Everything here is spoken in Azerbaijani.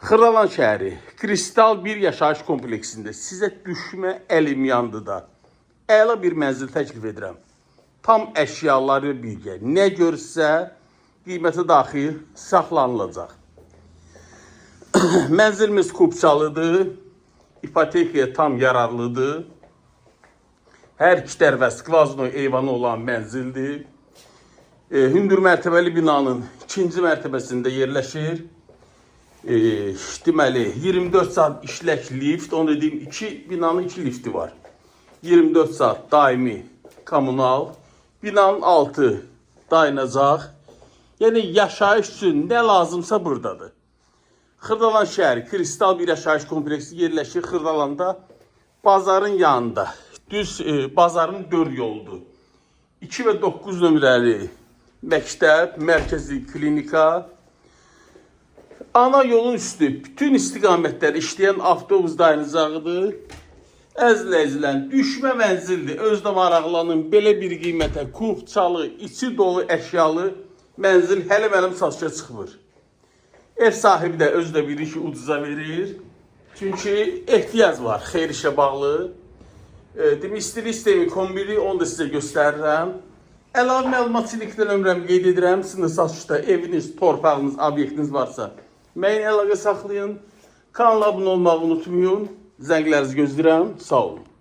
Xırdalan şəhəri, Kristal bir yaşayış kompleksində sizə düşmə əlim yandı da. Əla bir mənzil təklif edirəm. Tam əşyaları birgə, nə görsə qiyməti daxil saxlanılacaq. Mənzilimiz kupçalıdır, ipotekaya tam yararlıdır. Hər iki tərəfə skvaznoy eyvanı olan mənzildir. Hündür mərtəbəli binanın ikinci mərtəbəsində yerləşir. Deməli 24 saat işlək lift, onu dediyim iki binanın iki lifti var. 24 saat daimi kommunal. Binanın altı dayanacaq. Yəni yaşayış üçün nə lazımsa buradadır. Xırdalan şəhəri Kristal bir yaşayış kompleksi yerləşir Xırdalanda, bazarın yanında. Düz bazarın dörd yoludur. 2 və 9 nömrəli məktəb, mərkəzi klinika, ana yolun üstü bütün istiqamətlər işləyən avtobus dayanacağıdır. Əzizlə, düşmə mənzildir. Özdə maraqlanın, belə bir qiymətə kupçalı, içi dolu əşyalı mənzil hələ mənim satışa çıxmır. Ev sahibi də özü də bilir ki, ucuza verir. Çünki ehtiyac var xeyir işə bağlı. Demək istilik sistemi kombili, onu da sizə göstərirəm. Əlavə məlumat üçün iki nömrəmi qeyd edirəm. Sizin də satışda eviniz, torpağınız, obyektiniz varsa mənimlə əlaqə saxlayın. Kanala abunə olmağı unutmayın. Zənglərinizi gözləyirəm. Sağ olun.